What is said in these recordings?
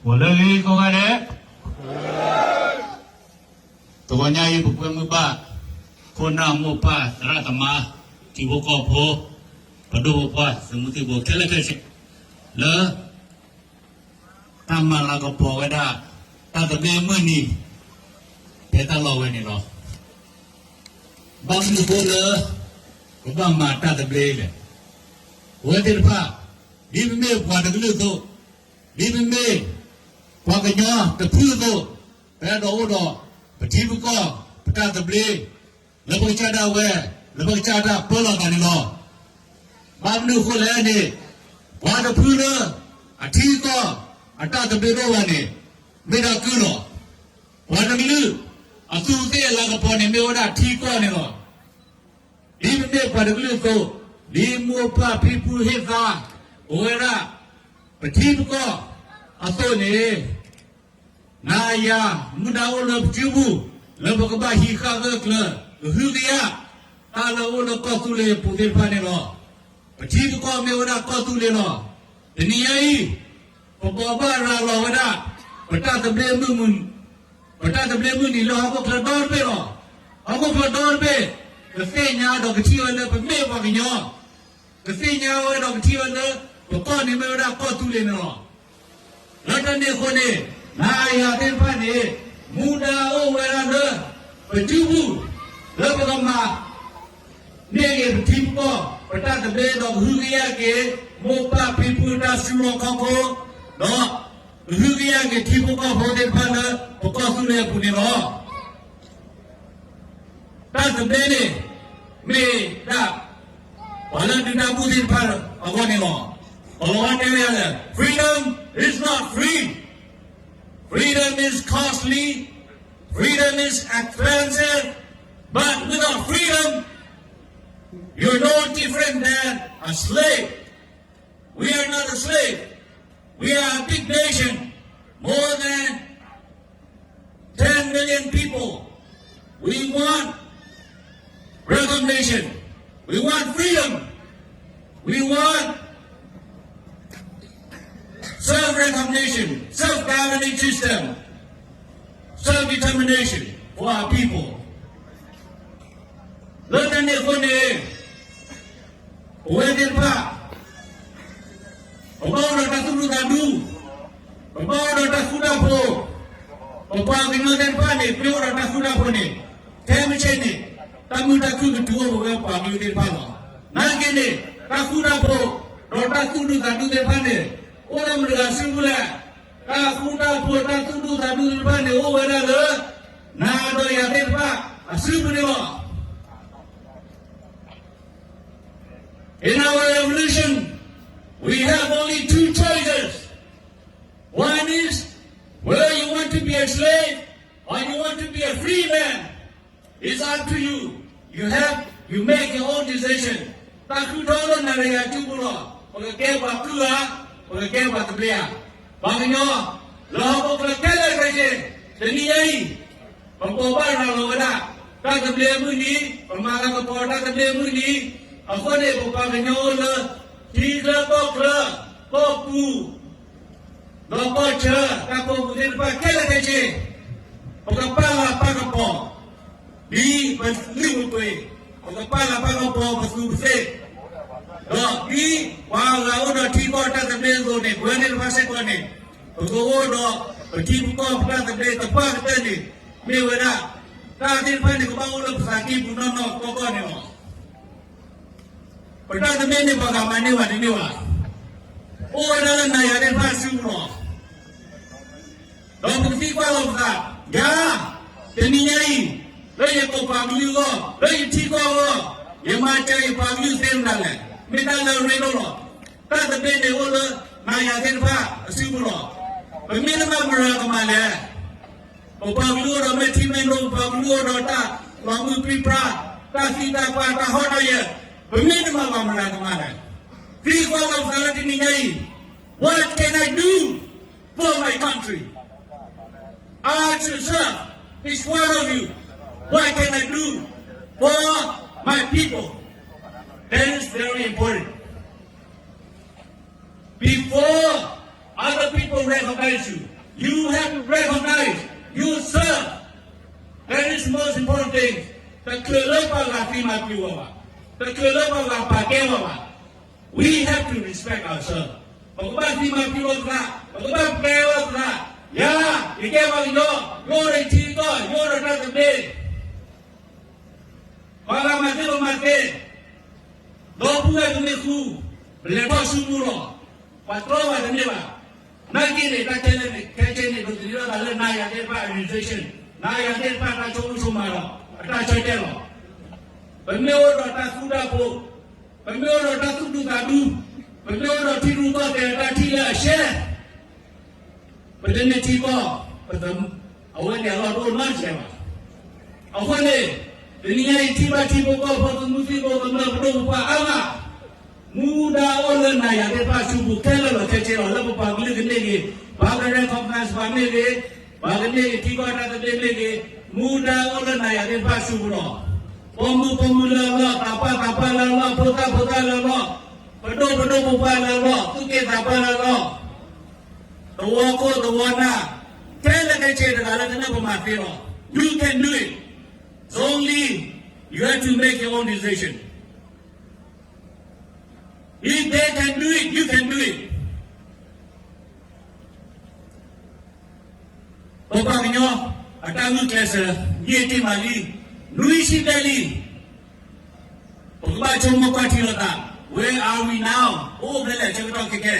Boleh lagi kau ada? Tuanya ibu kue mubak. Kona mopa rata ma. Tibo kopo. Pado mopa. Semuti bo kele kele. Le. Tama la kopo weda. Tata be meni. Peta lo weni lo. Bang ni bo le. Bang ma tata be le. Wede pa. Di me kwa de lu to. Di me me, pwa kanya, te phu to, pe do o do, pe ti bu ko, pe ta te ble, le pe cha da we, le pe cha da pe la ka ni lo. Ba nu ko le ni, pwa te phu le, a ti ko, a ta te ble do wa ni, me da ku lo. Pwa te lu, a tu te la ka po ni me o da ti ko ni lo. Di me me pa de glu ko, di mo pa pi pu he fa, o era, pe ti pu ko, a to ne, na ya, mu da o le pu bu, le pa ka ba hi ka ge kle, le hu ge ya, ta le o le ko tu le pu de pa ne lo. Pe ti pu ko me o da ko tu le lo. Te ni ya i, ປະກອບວ່າລາວເວົ້າວ່າ ປະຕາຕະເບມື້ ປະຕາຕະເບມື້ນີ້ລາວເຮົາບໍ່ເຄີຍດອນເປລາວ ເຮົາບໍ່ເຄີຍດອນເປ ກະເສຍຍາດອກກະທີໄວ້ເລີຍ ປະເມວປະກະຍອ ກະເສຍຍາໄວ້ດອກກະທີໄວ້ເລີຍ ປະກອບນີ້ແມ່ນວ່າກອດຕູເລນລາວ ລະຕະເນໂຄເນ ນາອາຍາເທນພາເນ ມູດາໂອເວລາເລີຍ ປະຈຸບູ ເລີຍປະກອບມາ Nege peti ko, peta tebe do hugia ke, mo pa pipu da sulo koko, do hugia ke tipo ko hote pana, poko sule puni lo. Ta tebe ne, me da, wala du da buti pana, agone lo. Olo ate le, freedom is not free. Freedom is costly. Freedom is expensive, but without freedom, you're no different than a slave. We are not a slave. We are a big nation, more than ten million people. We want recognition. We want freedom. We want self-recognition, self-governing system, self-determination for our people. Lata ne kone, uwe tenpa, oba ora ta sulu ta du, oba ora ta suda po, oba kino tenpa ne, pe ora ta suda po ne. Teme chene, tamu taku ke tuo bo ke pa mi de pa lo. Na kene, taku da po, ro taku du taku de pa ne. Ora mrga singula, taku da po, taku du taku de pa ne, o wera le. Na do ya de pa, asu bu de lo. In our revolution, we have only two choices. One is whether you want to be a slave or you want to be a free man. It's up to you. You have, you make your own decision. Ta khu do lo na re ya chu bu lo. Pa ka ke pa khu a, pa ka ke pa ta ble a. Pa ka nyo, lo pa ka ke le ka je. Te ni ai. Pa ko ba na lo da. Ta ta ble mu ni, pa ma la ka po ta ta ble mu ni. A ko ne pa pa ka nyo le. Ti kla ko kla, ko pu. ລະກໍເຈີ ກະໂປ ເປັນປະເທດ ເປັນປະເທດ ປະກະປາ ປະກະປອ ດີ ປະ ລິວ ປະ ປະກະປາ ປະກະປອ ປະສູ ປະເສດ ລະ ດີ ວາ ລາ ໂອ ດອ ທີ ກອ ຕະ ຕະ ເບ ໂລ ເນ ເບ ເນ ປະ ເຊ ກອ ເນ ປະ ໂກ ໂອ ດອ ປະ ທີ ປະ ກອ ປະ ຕະ ເບ ຕະ ປະ ກະ ເຕ ເນ ເມ ເວ ດາ ຕາ ທີ ປະ ເນ ກະ ບາ ໂອ ລະ ພາສາ ກີ ປຸ ນອ ນອ ກ ກ ເນ ລະ Perdana mene baga mane wa ni wa. O wa na na ya ne pa su mo. Lo bu ti kwa lo ka. Ya. Te ni ya i. Lo ye ko pa lu lo. Lo ye ti ko lo. Ye ma cha ye pa lu se na le. Me ta lo re lo lo. Ta te be ne o lo. Na ya te pa su mo. Pe me na ma mo ra ka ma le. ປະປາກະລຸ ເຮົາແມ່ນທີມແມ່ນໂລກ ປະປາກະລຸ ເຮົາຕາ ວາງມືປີປາ ຕາສີຕາກວາ ຕາຮອດເຮົາເຍ ປະເມນມາວາງມາລາກະມານະ ທີ່ຄວາມຫວັງສາລະທີ່ມີໃຫຍ່ What can I do for my country? Ask yourself, each one of you, what can I do for my people? That is very important. Before other people recognize you, You have to recognize yourself. That is most important thing. ຕະເຄືເລີຍປາກລາຕີມາປິວວ່າ ຕະເຄີເລີຍປາກລາປາແກ້ວວ່າ We have to respect ourselves. ປາກກະບານຕີມາປິວວ່າ ປາກກະບານແກ້ວວ່າ ຢາ ຢາແກ້ວວ່າ ໂຍ ໂຍໄດ້ທີ່ກໍ ໂຍໄດ້ຕາເບ Para mate lo mate. Dopu ya tene ku. Bele to sumuro. Patro wa tene wa. Na kine ta kele ne kele ne do tene wa le na ya de pa administration. Na ya de pa ta cho sumaro. Ta cho de lo. Pe me o do ta su da po. Pe me o do ta su du ta du. Pe me o do ti du to te ta ti la she. ປະເດັນໃນທີ່ກໍປະເດີມເອົາໄວ້ແນວລອດໂອນມາແຊວ່າ ເອົາຄົນເດ ເປັນຍັງໄງທີ່ບາທີ່ບໍ່ກໍພໍສະມຸດທີ່ບໍ່ກຳລັງປະດົງປະອາມາ ມູດາໂອນເລີນນາຍາເດພາຊູບຸແຄລະເຄເຈລະປະປາກລຶກເນເກ ບາກະແນຂອງນາສະບາເນເກ ບາກະເນທີ່ກໍນາສະເດເນເກ ມູດາໂອນເລີນນາຍາເດພາຊູບຸລອ ປອມມືປອມມືລະລອ ຕາປາຕາປາລະລອ ໂພຕາໂພຕາລະລອ ປະໂດປະໂດປະປາລະລອ ຕຸເກຕາປາລະລອ Tawako, tawana. Tell the Kachin that I let them never my feel. You can do it. It's only you have to make your own decision. If they can do it, you can do it. ປະປາກຍອ ອາຕາງເມືອງແກເຊີ ເຍຕິມາລີ ນຸຍຊິເດລີ ປະກະບາຊົມມະກວາທີລະຕາ Where are we now? ໂອ ເປັນແລ້ວ ເຈົ້າກໍຕ້ອງແກ້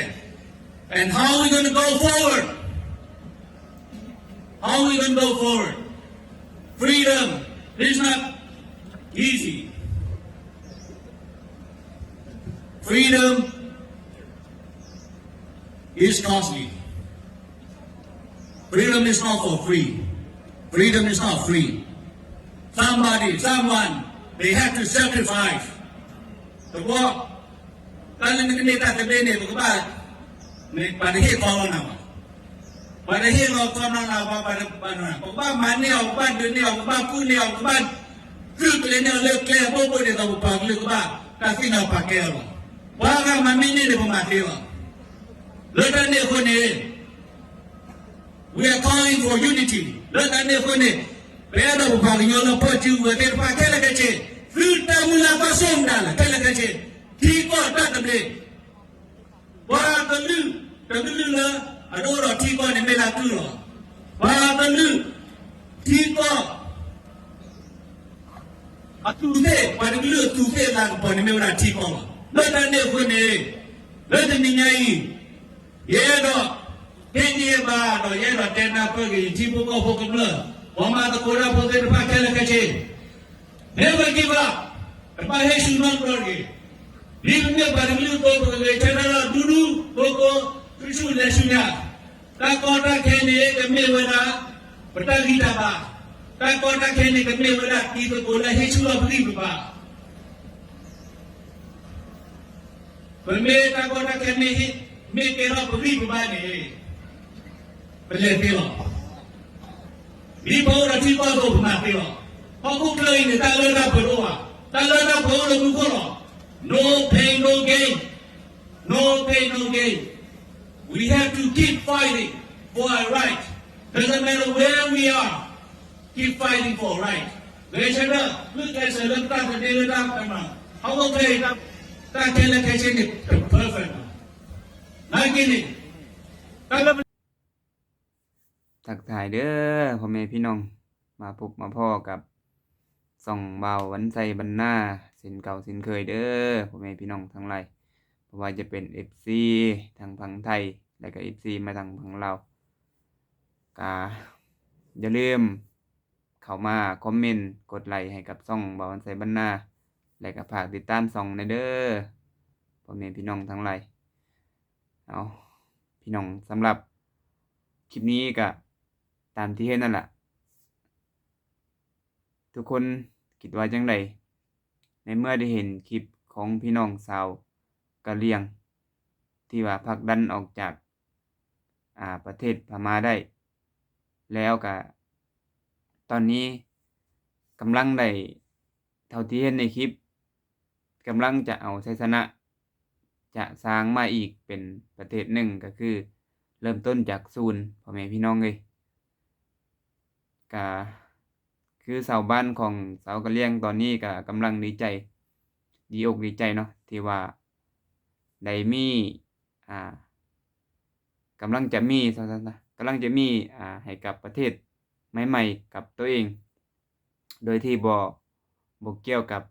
And how we gonna go forward? How we gonna go forward? Freedom is not easy. Freedom is costly. Freedom is not for free. Freedom is not free. Somebody, someone, they have to sacrifice. ແຕ່ວ່າການເປັນເນຕາເຕເບເນ ປະກະບາ ໃນປະເທດຂອງເຮົານຳ ປະເທດຂອງເຮົານຳ ປະກະບາ ປະກະບາ ມາແນວ ປະກະບາ ເດີນແນວ ປະກະບາ ກູແນວ ປະກະບາ ຄືເປັນແນວເລີກແກ້ ບໍ່ບໍ່ໄດ້ຕ້ອງປະກະບາ ຕັດສິນເອົາປາແກ້ວ ວ່າການມາມີນີ້ ປະມາເທວ ເລີກແຕ່ເນຄົນນີ້ We are calling for unity. Lata ne kone, pe ada bu pali nyola pati u ete pa kele keche. Futa mula pa sonda la kele keche. Tiko tata ble. Para telu, telu la, adoro tiko ne mela tulo. Para telu, tiko. Atute, para telu atute la pone me ora tiko. Lata ne kone, lata ni nyai. Yeno, keni eba no, yeno tena pagi, tipu ko poko mle. Wama to kora pote pa kele keche. Never give up. Pa hesu non dorge. Ni me ba ni ko ko le chana la dudu, ko ko, kusu le sunya. Ta ko ta keni ke me wena, pata gita ba. Ta ko ta keni ke me wena, ki ko ko la hesu la bri ba. Peme ta ko ta keni hi, me ke no bri ba ni. Pele pelo. Ni pa ora ti pa do na pelo. Pa ko kle ni ta le na pelo wa. Ta le na pelo mu ko lo. No pain, no gain. No pain, no gain. We have to keep fighting for our right. Doesn't matter where we are. Keep fighting for right. Gayashana, look at the look at the look at the. How will they? That can the kitchen perfect. Like in it. ທັກທາຍເດີພໍ່ແມ່ພີ່ນ້ອງ ມາພົບມາພໍ້ກັບຊ່ອງບ່າວວັນໄຊບັນນາ ເຊັ່ນເກົ່າເຊັ່ນເຄີຍເດີພໍ່ແມ່ພີ່ນ້ອງທັງຫຼາຍ ບໍ່ວ່າຈະເປັນເອັຟຊີທາງຝັ່ງໄທ ແລະກະເອັຟຊີມາທາງຝັ່ງລາວ ກະຢ່າລືມເຂົ້າມາຄອມເມັນກົດໄລໃຫ້ກັບຊ່ອງບ່າວວັນໄຊບັນນາ ແລະກະຝາກຕິດຕາມຊ່ອງແດ່ເດີພໍ່ແມ່ພີ່ນ້ອງທັງຫຼາຍ. ເອົາ ພີ່ນ້ອງ ສຳລັບຄລິບນີ້ກະຕາມທີ່ເຫັນນັ້ນລະ ທຸກຄົນຄິດວ່າຈັ່ງໃດ ໃນເມື່ອໄດ້ເຫັນຄລິບຂອງພີ່ນ້ອງຊາວກະຫຼຽງ ທີ່ວ່າຜັກດັນອອກຈາກ ອາ ປະເທດພະມ້າໄດ້ ແລ້ວກະຕອນນີ້ກຳລັງໄດ້ ເທົ່າທີ່ເຫັນໃນຄລິບ ກຳລັງຈະເອົາໄຊຊະນະ ຈະສ້າງມາອີກເປັນປະເທດໜຶ່ງ ກໍຄື ເລີ່ມຕົ້ນຈາກສູນ ພໍ່ແມ່ພີ່ນ້ອງເອີຍ. ກະຄືຊາວບ້ານຂອງຊາວກະຫຼຽງຕອນນີ້ກະກຳລັງດີໃຈ ດີອົກດີໃຈເນາະ ທີ່ວ່າໄດ້ມີ ອ່າ ກຳລັງຈະມີ ວ່າຊັ້ນຊະ ກຳລັງຈະມີ ອ່າ ໃຫ້ກັບປະເທດໃໝ່ໆ ກັບໂຕເອງ ໂດຍທີ່ບໍ່ ບໍ່ກ່ຽວກັບ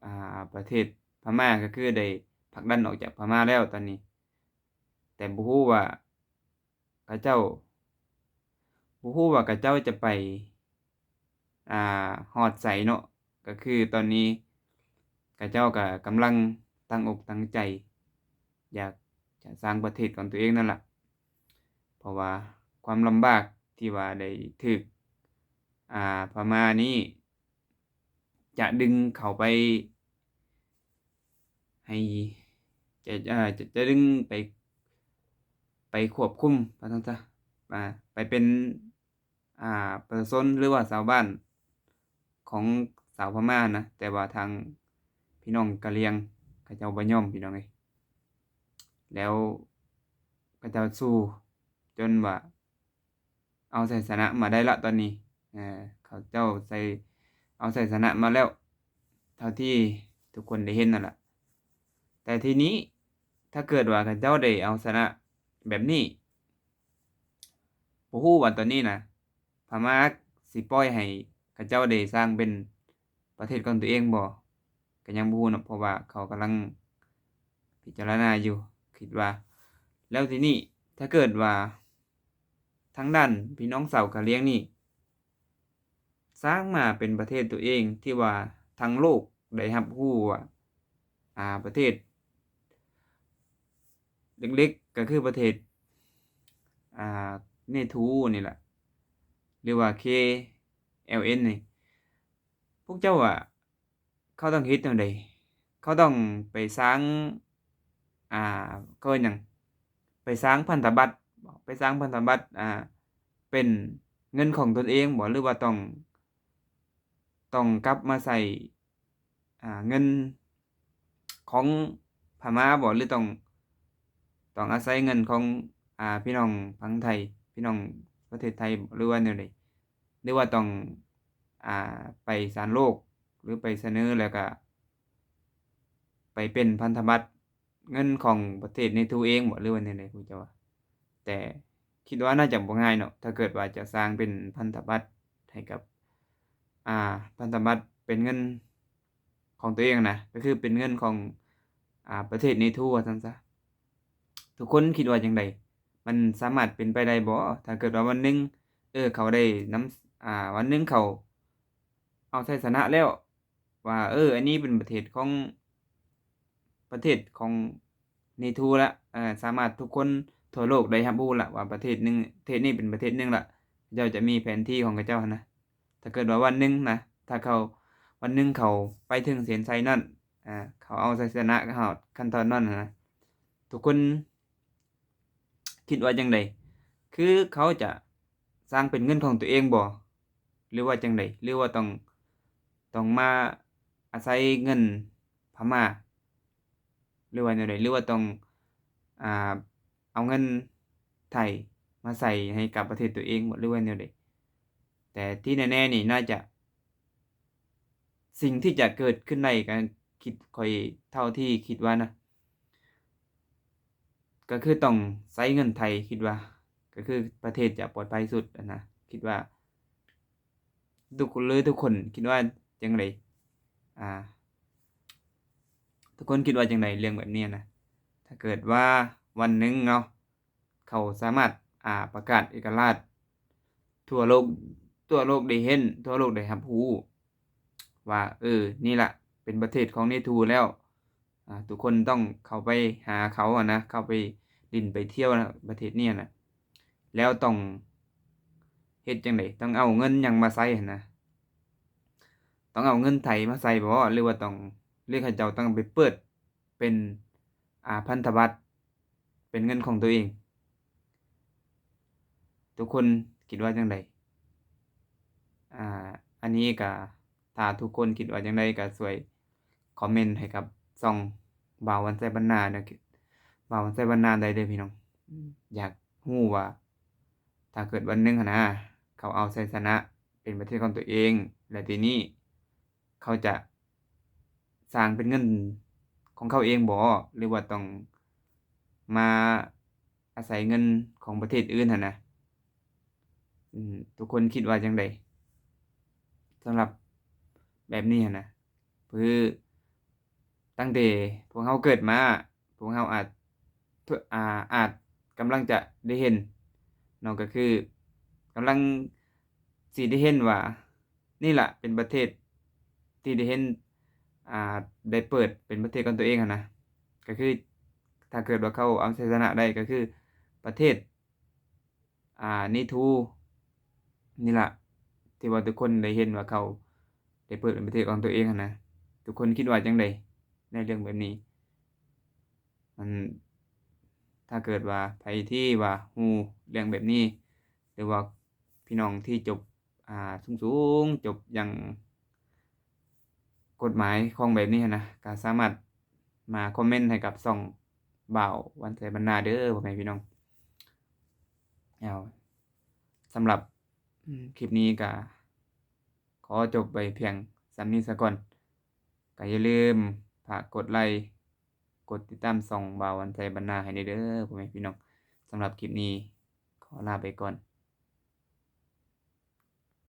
ອ່າ ປະເທດພະມ້າ ກໍຄືໄດ້ຜັກດັນອອກຈາກພະມ້າແລ້ວຕອນນີ້. ແຕ່ບໍ່ຮູ້ວ່າເຂົາເຈົ້າ ບໍ່ຮູ້ວ່າເຂົາເຈົ້າຈະໄປ ອ່າ ຮອດໃສເນາະ. ກໍຄືຕອນນີ້ເຂົາເຈົ້າກໍກຳລັງຕັ້ງອົກຕັ້ງໃຈ ຢາກຈະສ້າງປະເທດຂອງຕົວເອງນັ້ນລະ ເພາະວ່າຄວາມລຳບາກທີ່ວ່າໄດ້ຖືກ ອ່າ ພະມ້ານີ້ຈະດຶງເຂົ້າໄປໃຫ້ ຈະ ເອີ ຈະ ຈະດຶງໄປ ໄປຄວບຄຸມ ວ່າຊັ້ນຊະ ອ່າ ໄປເປັນ ອ່າ ປະຊາຊົນ ຫຼືວ່າຊາວບ້ານຂອງຊາວພະມ້ານະ, ແຕ່ວ່າທາງພີ່ນ້ອງກະຫຼຽງເຂົາເຈົ້າບໍ່ຍອມ ພີ່ນ້ອງເອີຍ. ແລ້ວເຂົາເຈົ້າສູ້ຈົນວ່າເອົາໄຊຊະນະມາໄດ້ລະຕອນນີ້, ເອີ ເຂົາເຈົ້າໄຊ ເອົາໄຊຊະນະມາແລ້ວ ເທົ່າທີ່ທຸກຄົນໄດ້ເຫັນນັ້ນລະ. ແຕ່ທີນີ້ ຖ້າເກີດວ່າເຂົາເຈົ້າໄດ້ເອົາຊະນະແບບນີ້ ບໍ່ຮູ້ວ່າຕອນນີ້ນະ ພະມ້າຊິປ່ອຍໃຫ້ເຂົາເຈົ້າໄດ້ສ້າງເປັນປະເທດຂອງຕົວເອງບໍ່ ກໍຍັງບໍ່ຮູ້ເນາະ, ເພາະວ່າເຂົາກຳລັງພິຈາລະນາຢູ່ ຄິດວ່າ. ແລ້ວທີນີ້ ຖ້າເກີດວ່າທາງດ້ານພີ່ນ້ອງຊາວກະຫຼຽງນີ້ ສ້າງມາເປັນປະເທດຕົວເອງ ທີ່ວ່າທັງໂລກໄດ້ຮັບຮູ້ວ່າ ອ່າ ປະເທດເລັກໆ ກໍຄືປະເທດ ອ່າ ເນໂທນີ້ລະ ຫຼືວ່າ ເຄແອລເອັນ ນີ້ ພວກເຈົ້າວ່າ ເຂົາຕ້ອງເຮັດແນວໃດ? ເຂົາຕ້ອງໄປສ້າງ ອ່າ ເຂົາເອີ້ນຫຍັງ? ໄປສ້າງພັນທະບັດ ໄປສ້າງພັນທະບັດ ອ່າ ເປັນເງິນຂອງຕົນເອງບໍ ຫຼືວ່າຕ້ອງ ຕ້ອງກັບມາໃຊ້ ອ່າ ເງິນຂອງພະມ້າບໍ ຫຼືຕ້ອງ ຕ້ອງອາໄສເງິນຂອງ ອ່າ ພີ່ນ້ອງຝັ່ງໄທ ພີ່ນ້ອງປະເທດໄທ ຫຼືວ່າແນວໃດ? ຫຼືວ່າຕ້ອງ ອ່າ ໄປສານໂລກ ຫຼືໄປສະເໜີ ແລ້ວກະໄປເປັນພັນທະບັດເງິນຂອງປະເທດເນໂທເອງບໍ ຫຼືວ່າແນວໃດ ຜູ້ເຈົ້າວ່າ? ແຕ່ຄິດວ່າໜ້າຈະບໍ່ງ່າຍເນາະ ຖ້າເກີດວ່າຈະສ້າງເປັນພັນທະບັດໃຫ້ກັບ ອ່າ ພັນທະບັດເປັນເງິນຂອງຕົວເອງນະ ກໍຄືເປັນເງິນຂອງ ອ່າ ປະເທດເນໂທ ວ່າຊັ້ນຊະ. ທຸກຄົນຄິດວ່າຈັ່ງໃດ? ມັນສາມາດເປັນໄປໄດ້ບໍ່ ຖ້າເກີດວ່າວັນໜຶ່ງ ເອີ ເຂົາໄດ້ນຳ ອ່າ ວັນໜຶ່ງເຂົາເອົາໄຊຊະນະແລ້ວ ວ່າ ເອີ ອັນນີ້ເປັນປະເທດຂອງ ປະເທດຂອງເນໂທລະ ເອີ ສາມາດທຸກຄົນທົ່ວໂລກໄດ້ຮັບຮູ້ລະວ່າປະເທດໜຶ່ງ ປະເທດນີ້ເປັນປະເທດໜຶ່ງລະ ເຂົາເຈົ້າຈະມີແຜນທີ່ຂອງເຂົາເຈົ້າຫັ້ນນະ. ຖ້າເກີດວ່າວັນໜຶ່ງນະ ຖ້າເຂົາ ວັນໜຶ່ງເຂົາໄປເຖິງເສັ້ນໄຊນັ້ນ ອ່າ ເຂົາເອົາໄຊຊະນະຮອດຂັ້ນຕອນນັ້ນນະ ທຸກຄົນ ຄິດວ່າຈັ່ງໃດ? ຄືເຂົາຈະສ້າງເປັນເງິນຂອງຕົວເອງບໍ ຫຼືວ່າຈັ່ງໃດ? ຫຼືວ່າຕ້ອງ ຕ້ອງມາອາໄສເງິນພະມ້າ ຫຼືວ່າແນວໃດ? ຫຼືວ່າຕ້ອງ ອ່າ ເອົາເງິນໄທມາໃສ່ໃຫ້ກັບປະເທດຕົວເອງບໍ ຫຼືວ່າແນວໃດ? ແຕ່ທີ່ແນ່ໆນີ້ໜ້າຈະ ສິ່ງທີ່ຈະເກີດຂຶ້ນໄດ້ ກໍຄິດ ຂ້ອຍ ເທົ່າທີ່ຄິດວ່ານະ ກໍຄືຕ້ອງໃຊ້ເງິນໄທ ຄິດວ່າ ກໍຄືປະເທດຈະປອດໄພສຸດຫັ້ນນະ ຄິດວ່າ ທຸກຄົນ ຫຼື ທຸກຄົນຄິດວ່າຈັ່ງໃດ? ອ່າ ທຸກຄົນຄິດວ່າຈັ່ງໃດເລື່ອງແບບນີ້ນະ? ຖ້າເກີດວ່າວັນໜຶ່ງເນາະ ເຂົາສາມາດ ອ່າ ປະກາດເອກະລາດທົ່ວໂລກ ທົ່ວໂລກໄດ້ເຫັນ ທົ່ວໂລກໄດ້ຮັບຮູ້ວ່າ ເອີ ນີ້ລະເປັນປະເທດຂອງເນໂທແລ້ວ ອ່າ ທຸກຄົນຕ້ອງເຂົ້າໄປຫາເຂົາຫັ້ນນະ ເຂົ້າໄປຫຼິ້ນໄປທ່ຽວນະ ປະເທດນີ້ນະ ແລ້ວຕ້ອງເຮັດຈັ່ງໃດ? ຕ້ອງເອົາເງິນຫຍັງມາໃຊ້ຫັ້ນນະ? ຕ້ອງເອົາເງິນໄທມາໃຊ້ບໍ ຫຼືວ່າຕ້ອງ ຫຼືເຂົາເຈົ້າຕ້ອງໄປເປີດ ເປັນ ອ່າ ພັນທະບັດ ເປັນເງິນຂອງຕົວເອງ. ທຸກຄົນຄິດວ່າຈັ່ງໃດ? ອ່າ ອັນນີ້ກະ ຖ້າທຸກຄົນຄິດວ່າຈັ່ງໃດ ກະຊ່ວຍຄອມເມັນໃຫ້ກັບຊ່ອງບ່າວວັນໄຊບັນນາເດີ ບ່າວວັນໄຊບັນນາໄດ້ເດີພີ່ນ້ອງ. ຢາກ ຮູ້ວ່າ ຖ້າເກີດວັນໜຶ່ງຫັ້ນນະ ເຂົາເອົາໄຊຊະນະເປັນປະເທດຂອງຕົວເອງ ແລະ ທີນີ້ເຂົາຈະສ້າງເປັນເງິນຂອງເຂົາເອງບໍ ຫຼືວ່າຕ້ອງມາອາໄສເງິນຂອງປະເທດອື່ນຫັ້ນນະ? ອາ ທຸກຄົນຄິດວ່າຈັ່ງໃດສຳລັບແບບນີ້ຫັ້ນນະ? ຄືຕັ້ງແຕ່ພວກເຮົາເກີດມາ ພວກເຮົາອາດ ອາ ອາດກຳລັງຈະໄດ້ເຫັນເນາະ ກໍຄືກຳລັງຊິໄດ້ເຫັນວ່າ ນີ້ລະເປັນປະເທດທີ່ໄດ້ເຫັນ ອາ ໄດ້ເປີດເປັນປະເທດຂອງຕົວເອງຫັ້ນນະ. ກໍຄືຖ້າເກີດວ່າເຂົາເອົາໄຊຊະນະໄດ້ ກໍຄືປະເທດ ອາ ເນໂທ ນີ້ລະ ທີ່ວ່າທຸກຄົນໄດ້ເຫັນວ່າເຂົາໄດ້ເປີດເປັນປະເທດຂອງຕົວເອງຫັ້ນນະ. ທຸກຄົນຄິດວ່າຈັ່ງໃດໃນເລື່ອງແບບນີ້? ມັນ ຖ້າເກີດວ່າໃຜທີ່ວ່າຮູ້ເລື່ອງແບບນີ້ ຫຼືວ່າພີ່ນ້ອງທີ່ຈົບ ອາ ສູງໆ ຈົບຢ່າງກົດໝາຍຂອງແບບນີ້ຫັ້ນນະ ກໍສາມາດມາຄອມເມັນໃຫ້ກັບຊ່ອງບ່າວວັນໄຊບັນນາເດີ ພໍ່ແມ່ພີ່ນ້ອງ. ເອົາ ສຳລັບ ອາ ຄລິບນີ້ກໍຂໍຈົບໄວ້ພຽງສ່ຳນີ້ສາກ່ອນ. ກໍຢ່າລືມຝາກກົດໄລ ກົດຕິດຕາມຊ່ອງບ່າວວັນໄຊບັນນາໃຫ້ແດ່ເດີ ພໍ່ແມ່ພີ່ນ້ອງ. ສຳລັບຄລິບນີ້ຂໍລາໄປກ່ອນ.